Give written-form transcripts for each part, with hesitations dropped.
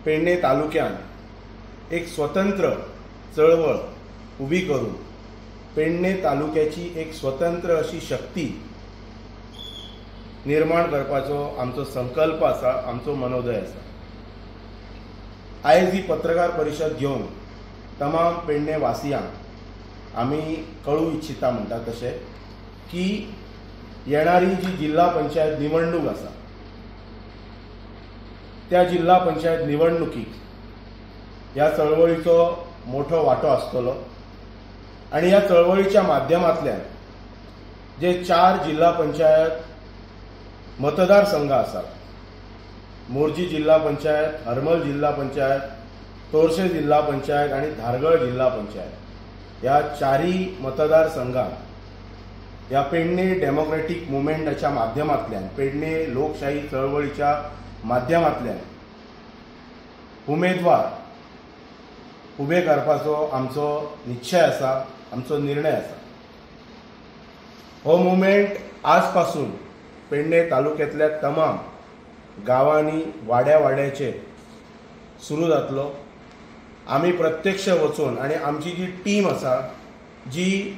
पेडणे तालुक्यान एक स्वतंत्र चळवळ उबी करून पेडणे तालुक्याची एक स्वतंत्र अशी शक्ती निर्माण करपाचो आमचो संकल्प आसा, आमचो मनोदय आसा। आयज ही पत्रकार परिशद घेवन तमाम पेडणे वासियांक आमी कळू इच्छिता म्हणटा तशें की येणारी जी जिल्हा पंचायत निवडणूक आसा त्या जिल्हा पंचायत निवडणुकीक ह्या चळवळीचो मोठो वांटो आसतलो आनी ह्या चळवळीच्या माध्यमांतल्यान जे 4 जिल्हा पंचायत मतदारसंघ आसात, मोरजी जिल्हा पंचायत, हरमल जिल्हा पंचायत, तोरशे जिल्हा पंचायत आनी धारगळ जिल्हा पंचायत, ह्या 4 मतदारसंघात ह्या पेडणे डेमोक्रेटीक मुवमेंटाच्या माध्यमांतल्यान, पेडणे लोकशाही चळवळीच्या माध्यमांतल्यान उमेदवार उबे करपाचो आमचो निश्चय आसा, आमचो निर्णय आसा। हो मुवमेंट आज पासून पेडणे तालुक्यांतल्या तमाम गांवांनी वाड्या वाड्याचेर सुरू जातलो। आमी प्रत्यक्ष वचून आनी आमची जी टीम आसा जी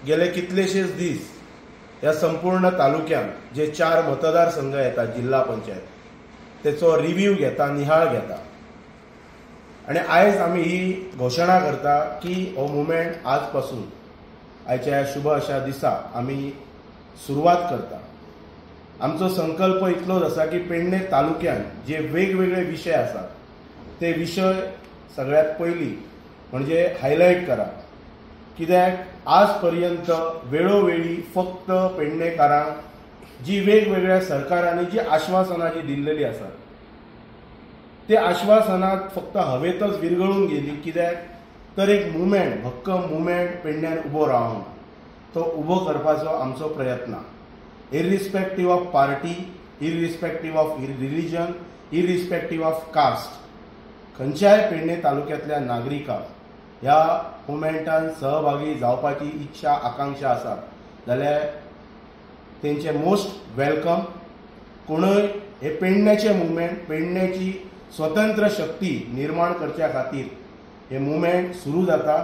गेले कितलेशेच दीस ह्या संपूर्ण तालुक्यांत जे 4 मतदारसंघ येतात जिल्हा पंचायत तेचो रिव्यू घेता, निहाळ घेता आनी आयज आमी ही घोशणा करता की हो मुवमेंट आज पासून आयच्या ह्या शुभ अशा दिसा आमी सुरवात करता। आमचो संकल्प इतलोच आसा की पेडणे तालुक्यांत जे वेगवेगळे विशय आसात ते विशय सगळ्यात पयलीं म्हणजे हायलायट करा, कित्याक आज पर्यंत वेळोवेळी फक्त पेडणेकारांक जी वेगवेगळ्या सरकारांनी जी आश्वासनां जी दिल्लेली आसात ते आश्वासनां फक्त हवेतच विरगळून गेली, कित्याक तर एक मुवमेंट, भक्कम मुवमेंट पेडण्यान उबो रावंक तो उबो करपाचो आमचो प्रयत्न, irrespective of party, irrespective of religion, irrespective of caste, खंयच्याय पेडणे तालुक्यांतल्या नागरिकांक ह्या मुवमेंटान सहभागी जावपाची इच्छा, आकांक्षा आसा जाल्यार तेंचे मोस्ट welcome. कोणूय हे पेडण्याचे मुवमेंट, पेडण्याची स्वतंत्र शक्ती निर्माण करच्या खातीर हे मुवमेंट सुरू जाता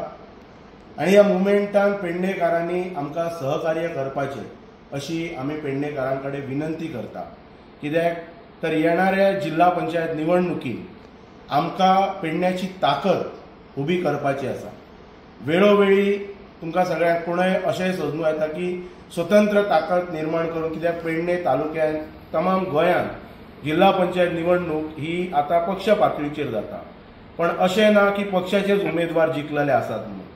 आनी ह्या मुवमेंटान पेडणेकारांनी आमकां सहकार्य करपाचें अशी आमी पेडणेकारां कडेन विनंती करता, कित्याक तर येणाऱ्या जिल्हा पंचायत निवडणुकीन आमकां पेडण्याची ताकद उबी करपाची आसा। वेळोवेळी तुमकां सगळ्यांक कोणूय अशें समजूं येता की स्वतंत्र ताकद निर्माण करून, कित्याक पेडणे तालुक्यांत तमाम गोंयांत जिल्हा पंचायत निवडणूक ही आतां पक्ष पातळीचेर जाता, पण अशें ना की पक्षाचेच उमेदवार जिखलेले आसात म्हणून।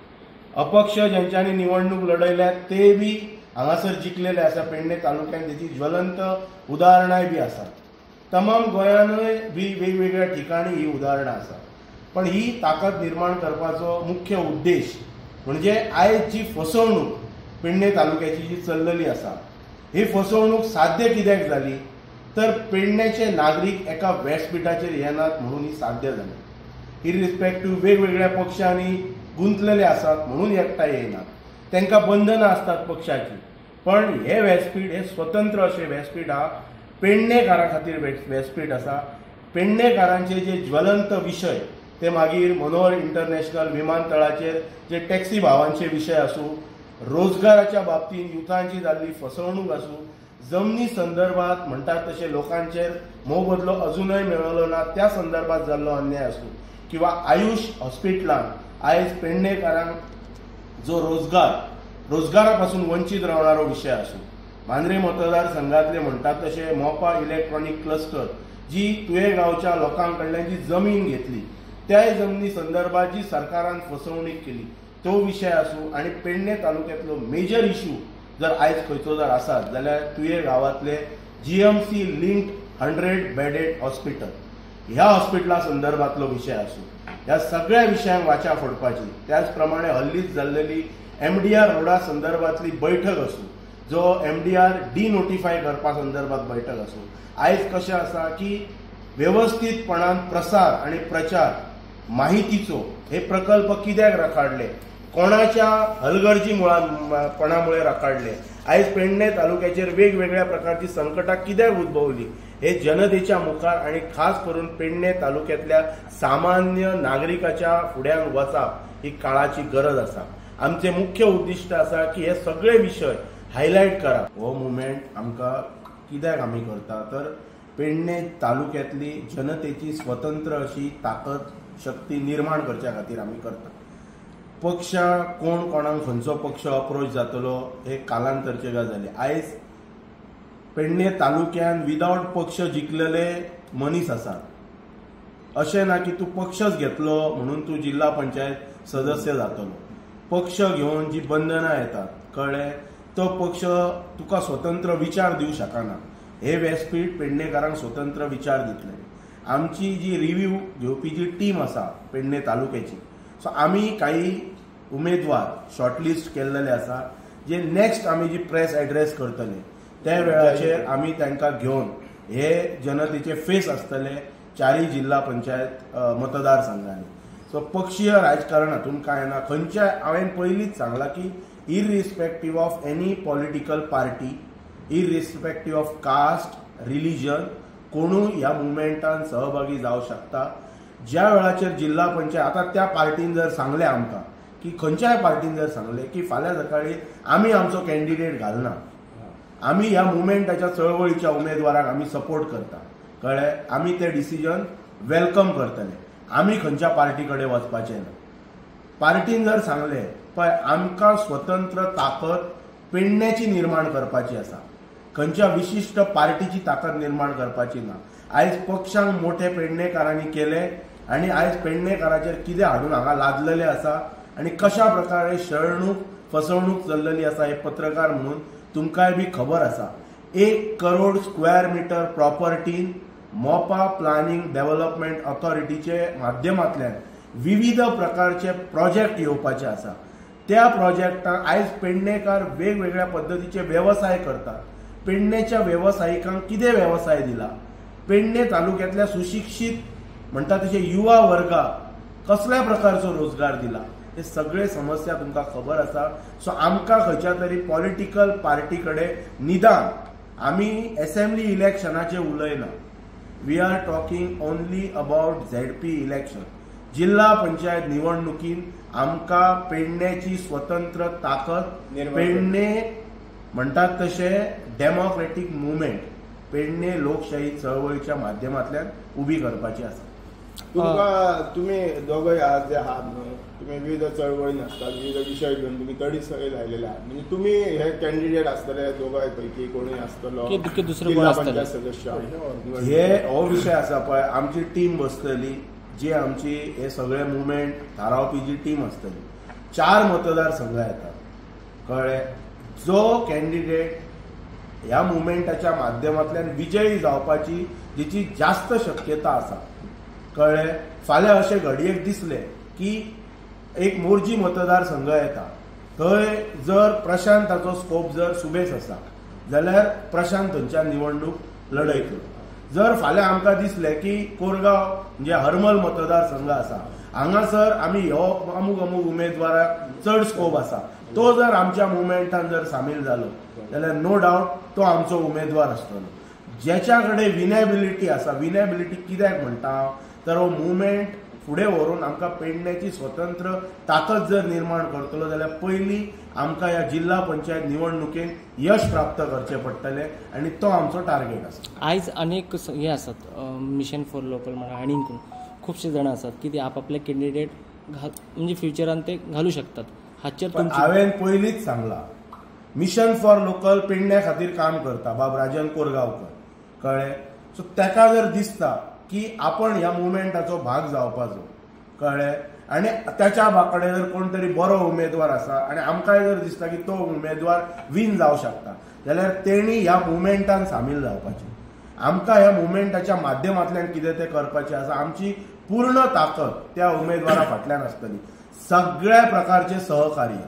अपक्ष ज्यांच्यांनी निवडणूक लढयल्या ते बी हांगासर जिखलेले आसा, पेडणे तालुक्यांत तेची ज्वलंत उदाहरणांय बी आसात, तमाम गोंयानूय बी वेगवेगळ्या ठिकाणी ही उदाहरणां आसात। पण ही ताकद निर्माण करपाचो मुख्य उद्देश म्हणजे आयज जी फसवणूक पेडणे तालुक्याची जी चल्लेली आसा ही फसवणूक साध्य कित्याक जाली तर पेडण्याचे नागरीक एका व्यासपीठाचेर येनात म्हणून ही साध्य जाली। इरिस्पेक्टीव वेगवेगळ्या पक्षांनी गुंतलेले आसात म्हणून एकठांय येनात, तांकां बंधनां आसतात पक्षाची, पण हे व्यासपीठ हे स्वतंत्र अशें व्यासपीठ आहा, पेडणेकारां खातीर व्यासपीठ आसा। पेडणेकारांचे जे ज्वलंत विशय ते मागीर मनोहर इंटरनॅशनल विमानतळाचेर जे टॅक्सी भावांचे विशय आसूं, रोजगाराच्या बाबतींत युथांची जाल्ली फसवणूक आसूं, जमनी संदर्भात म्हणटात तशें लोकांचेर मोबदलो अजूनय मेळलो ना त्या संदर्भात जाल्लो अन्याय आसूं, किंवा आयुष हॉस्पिटलांत आयज पेडणेकारांक जो रोजगारा पासून वंचीत रावणारो विशय आसूं, मांद्रे मतदारसंघातले म्हणटात तशें मोपा इलेक्ट्रॉनीक क्लस्टर जी तुये गांवच्या लोकां कडल्यान जी जमीन घेतली त्याय जमनी संदर्भात जी सरकारान फसवणूक केली तो विशय आसूं, आनी पेडणे तालुक्यांतलो मेजर इशू जर आयज खंयचो जर आसात जाल्यार तुये गांवांतले GMC linked 100 bedded hospital ह्या हॉस्पिटला संदर्भातलो विशय आसूं, ह्या सगळ्या विशयांक वाचा फोडपाची। त्याच प्रमाणे हल्लीच जाल्लेली MDR रोडा संदर्भातली बैठक आसूं, जो MDR डिनोटिफाय करपा संदर्भात बैठक आसूं, आयज कशें आसा की वेवस्थीतपणान प्रसार आनी प्रचार माहितीचो हे प्रकल्प कित्याक रखाडले, कोणाच्या हलगर्जी पणामुळे रकाडले, आयज पेडणे तालुक्याचेर वेगवेगळ्या प्रकारची संकटां कित्याक उद्भवली हे जनतेच्या मुखार आनी खास करून पेडणे तालुक्यांतल्या सामान्य नागरिकाच्या फुड्यान वचप ही काळाची गरज आसा. आमचे मुख्य उद्दिश्ट आसा की हे सगळे विशय हायलायट करप. हो मुवमेंट आमकां कित्याक आमी करता तर पेडणे तालुक्यांतली जनतेची स्वतंत्र अशी ताकद शक्ती निर्माण करच्या खातीर आमी करता. पक्षा कोण कोणाक खंयचो पक्ष अप्रोच जातलो हे कालांतरचे गजाली. आयज पेडणे तालुक्यान विदावट पक्ष जिखलेले मनीस आसात. अशें ना की तूं पक्षच घेतलो म्हणून तूं जिल्हा पंचायत सदस्य जातलो. पक्ष घेवन जी बंधनां येतात कळ्ळें, तो पक्ष तुका स्वतंत्र विचार दिवंक शकना. हे व्यासपीठ पेडणेकारांक स्वतंत्र विचार दितले. आमची जी रिव्यू घेवपी जी टीम आसा पेडणे तालुक्याची, सो आमी काही उमेदवार शॉर्टलिस्ट केल्लेले आसा जे नेक्स्ट आमी जी प्रेस एड्रेस करतले त्या वेळाचेर आमी तांकां घेवन हे जनतेचे फेस आसतले चारय जिल्हा पंचायत मतदारसंघांनी. सो पक्षीय राजकारण हातून कांय ना. खंयच्या हांवें पयलींच सांगलां की irrespective of any political party, irrespective of caste, religion, कोणूय ह्या मुवमेंटान सहभागी जावं शकता. ज्या वेळाचेर जिल्हा पंचायत आतां त्या पार्टीन जर सांगलें आमकां की खंयच्याय पार्टीन जर सांगलें की फाल्यां सकाळीं आमी आमचो कॅन्डिडेट घालना, आमी ह्या मुवमेंटाच्या चळवळीच्या उमेदवाराक आमी सपोर्ट करता, कळ्ळें, आमी तें डिसिजन welcome करतले, आमी खंयच्या पार्टी कडेन वचपाचें ना. पार्टीन जर सांगलें पळय आमकां स्वतंत्र ताकद पेडण्याची निर्माण करपाची आसा, खंयच्या विशिश्ट पार्टीची ताकद निर्माण करपाची ना. आयज पक्षांक मोठे पेडणेकारांनी केले आनी आयज पेडणेकाराचेर कितें हाडून हांगा लादलेलें आसा आनी कशा प्रकारे शरणूक फसवणूक चल्लेली आसा हे पत्रकार म्हणून तुमकांय बी खबर आसा. 1 करोड स्क्वेअर मिटर प्रॉपर्टीन मोपा प्लॅनिंग डेव्हलपमेंट ऑथॉरिटीचे माध्यमांतल्यान विविध प्रकारचे प्रोजेक्ट येवपाचे आसा. त्या प्रोजेक्टांक आयज पेडणेकार वेगवेगळ्या पद्दतीचे वेवसाय करतात. पेडणेच्या वेवसायिकांक कितें वेवसाय दिला, पेडणे तालुक्यांतल्या सुशिक्षीत म्हणटा तशे युवा वर्गाक कसल्या प्रकारचो रोजगार दिला, हे सगळे समस्या तुमकां खबर आसा. सो आमकां खंयच्या तरी पॉलिटिकल पार्टी कडेन निदान आमी एसेंब्ली इलेक्शनाचे उलयना, we are talking only about ZP election. जिल्हा पंचायत निवडणुकीन आमकां पेडण्याची स्वतंत्र ताकद, पेडणे म्हणटात तशे डेमोक्रेटीक मुवमेंट पेडणे लोकशाही चळवळीच्या माध्यमांतल्यान उबी करपाची आसा. तुमकां तुमी दोगय आज जे आहात न्हू, तुमी विविध चळवळीन आसतात, विविध विशय घेवन तुमी तडी सगळे लायलेले आहात, म्हणजे तुमी हे कॅन्डिडेट आसतले दोगांय पैकी कोणूय आसतलो जिल्हा पंचायत सदस्य? हे हो विशय आसा पळय, आमची टीम बसतली जी आमची हे सगळे मुवमेंट थारावपी जी टीम आसतली, 4 मतदारसंघ येतात कळ्ळें, जो कॅन्डिडेट ह्या मुवमेंटाच्या माध्यमांतल्यान विजयी जावपाची जिची जास्त शक्यता आसा कळ्ळें. फाल्यां अशें घडयेक दिसलें की एक मोरजी मतदारसंघ येता थंय जर प्रशांताचो स्कोप जर सुबेस आसा जाल्यार प्रशांत थंयच्यान निवडणूक लढयतलो. जर फाल्यां आमकां दिसलें की कोरगांव म्हणजे हरमल मतदारसंघ आसा हांगासर आमी हो अमूक अमूक उमेदवाराक चड स्कोप आसा, तो जर आमच्या मुवमेंटान जर सामील जालो जाल्यार नो डावट तो आमचो उमेदवार आसतलो. ज्याच्या कडेन विनेबिलिटी आसा, विनेबिलिटी कित्याक म्हणटा हांव, तर हो मुवमेंट फुडें व्हरून आमकां पेडण्याची स्वतंत्र ताकद जर निर्माण करतलो जाल्यार पयलीं आमकां ह्या जिल्हा पंचायत निवडणुकेन यश प्राप्त करचें पडटलें आनी तो आमचो टार्गेट आसा. आयज अनेक हे आसात मिशन फॉर लोकल म्हणा आनी खुबशे जाणां आसात की ते आपआपले कॅन्डिडेट म्हणजे फ्युचरान ते घालू शकतात. हाचेर हांवें पयलींच सांगलां, मिशन फॉर लोकल पेडण्या खातीर काम करता बाब राजन कोरगांवकर कळ्ळें. सो ताका जर दिसता की आपण ह्या मुवमेंटाचो भाग जावपाचो कळ्ळें आनी त्याच्या कडेन जर कोण तरी बरो उमेदवार आसा आनी आमकांय जर दिसता की तो उमेदवार विन जावं शकता जाल्यार तेणी ह्या मुवमेंटान सामील जावपाचें. आमकां ह्या मुवमेंटाच्या माध्यमांतल्यान कितें तें करपाचें आसा. आमची पूर्ण ताकद त्या उमेदवारा फाटल्यान आसतली. सगळ्या प्रकारचे सहकार्य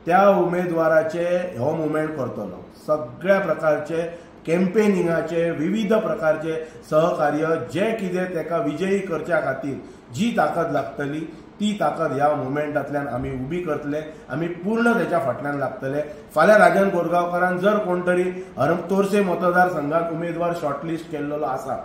त्या उमेदवाराचे हो मुवमेंट करतलो, सगळ्या प्रकारचे कॅम्पेनिंगाचे विविध प्रकारचे सहकार्य जे कितें ताका विजयी करच्या खातीर जी ताकद लागतली ती ताकद ह्या मुवमेंटांतल्यान आमी उबी करतले, आमी पूर्ण त्याच्या फाटल्यान लागतले. फाल्यां राजन कोरगांवकारान जर कोण तरी तोरसे मतदारसंघात उमेदवार शॉर्टलिस्ट केल्लो आसा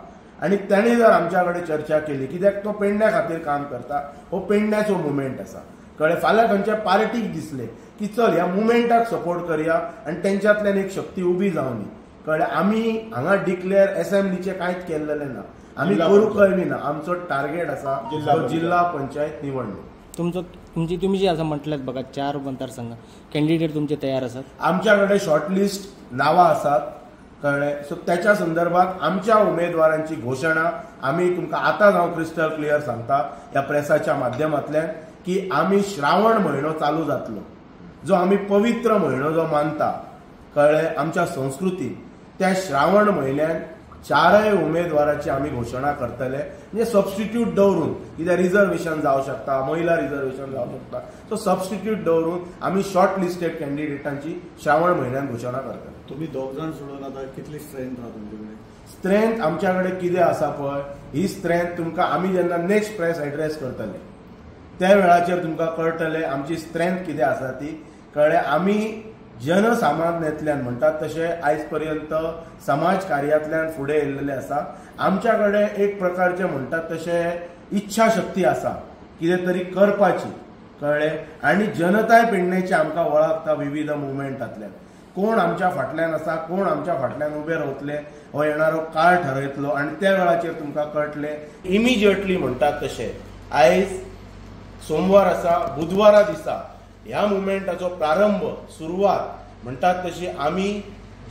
आनी ताणें जर आमच्या कडेन चर्चा केली, कित्याक तो पेडण्या खातीर काम करता, हो पेडण्याचो मुवमेंट आसा, कळ्ळें. फाल्यां खंयच्या पार्टीक दिसलें की चल ह्या मुवमेंटाक सपोर्ट करया आनी तेंच्यांतल्यान एक शक्ती उबी जावनी, कळ्ळें. आमी हांगा डिक्लेअर एसेंब्लीचें कांयच केल्लें ना, आमी करूंकय बी ना. आमचो टार्गेट आसा जिल्हा पंचायत निवडणूक. तुमचो तुमची तुमी जी आसा म्हटल्यात बघा 4 मतदारसंघ कॅन्डिडेट तुमचे तयार आसात? आमच्या कडेन शॉर्टलिस्ट नांवां आसात, कळ्ळें. सो त्याच्या संदर्भात आमच्या उमेदवारांची घोशणा आमी तुमकां आतांच हांव क्रिस्टल क्लियर सांगता ह्या प्रेसाच्या माध्यमांतल्यान की आमी श्रावण म्हयनो चालू जातलो, जो आमी पवित्र म्हयनो जो मानता, कळ्ळें, आमच्या संस्कृतीन, त्या श्रावण म्हयन्यान 4 उमेदवाराची आमी घोशणा करतले. म्हणजे सबस्टिट्यूट दवरून, कित्याक रिजर्वेशन जावं शकता, महिला रिजर्वेशन जावं शकता, सो सबस्टिट्यूट दवरून आमी शॉर्ट लिस्टेड कॅन्डिडेटांची श्रावण म्हयन्यान घोशणा करतले. तुमी दोग जाण सोडून आतां कितली स्ट्रेंथ आसा तुमचे कडेन? स्ट्रेंथ आमच्या कडेन कितें आसा पळय, ही स्ट्रेंथ तुमकां आमी जेन्ना नेक्स्ट प्रेस एड्रेस करतले त्या वेळाचेर तुमकां कळटलें आमची स्ट्रेंथ कितें आसा ती, कळ्ळें. आमी जनसामान्यांतल्यान म्हणटात तशें आयज पर्यंत समाज कार्यांतल्यान फुडें येयल्लेले आसा. आमच्या कडेन एक प्रकारचें म्हणटात तशें इच्छा शक्ती आसा कितें तरी करपाची, कळ्ळें. आनी जनताय पेडणेची आमकां वळखता विविध मुवमेंटांतल्यान, कोण आमच्या फाटल्यान आसा, कोण आमच्या फाटल्यान उबे रावतले हो येणारो काळ ठरयतलो आनी त्या वेळाचेर तुमकां कळटलें. इमिजिएटली म्हणटात तशें आयज सोमवार आसा, बुधवारा दिसा ह्या मुवमेंटाचो प्रारंभ सुरवात म्हणटात तशी आमी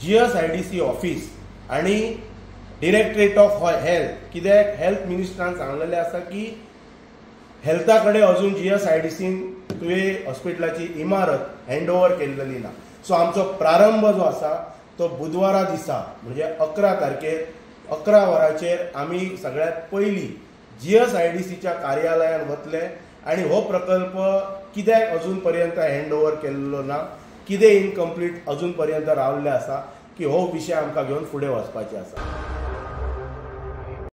GSIDC office आनी डिरेक्टरेट ऑफ हेल्थ, कित्याक हेल्थ मिनिस्टरान सांगलेलें आसा की हेल्था कडेन अजून GSIDCन तुवें हॉस्पिटलाची इमारत हँड ओवर केल्लेली ना. सो आमचो प्रारंभ जो आसा तो बुधवारा दिसा म्हणजे 11 तारखेर 11 वरांचेर आमी सगळ्यांत पयलीं GSIDCच्या कार्यालयान वतले आनी हो प्रकल्प कित्याक अजून पर्यंत हँड ओवर केल्लो ना, कितें इनकम्प्लीट अजून पर्यंत रावल्लें आसा की हो विशय आमकां घेवन फुडें वचपाचें आसा.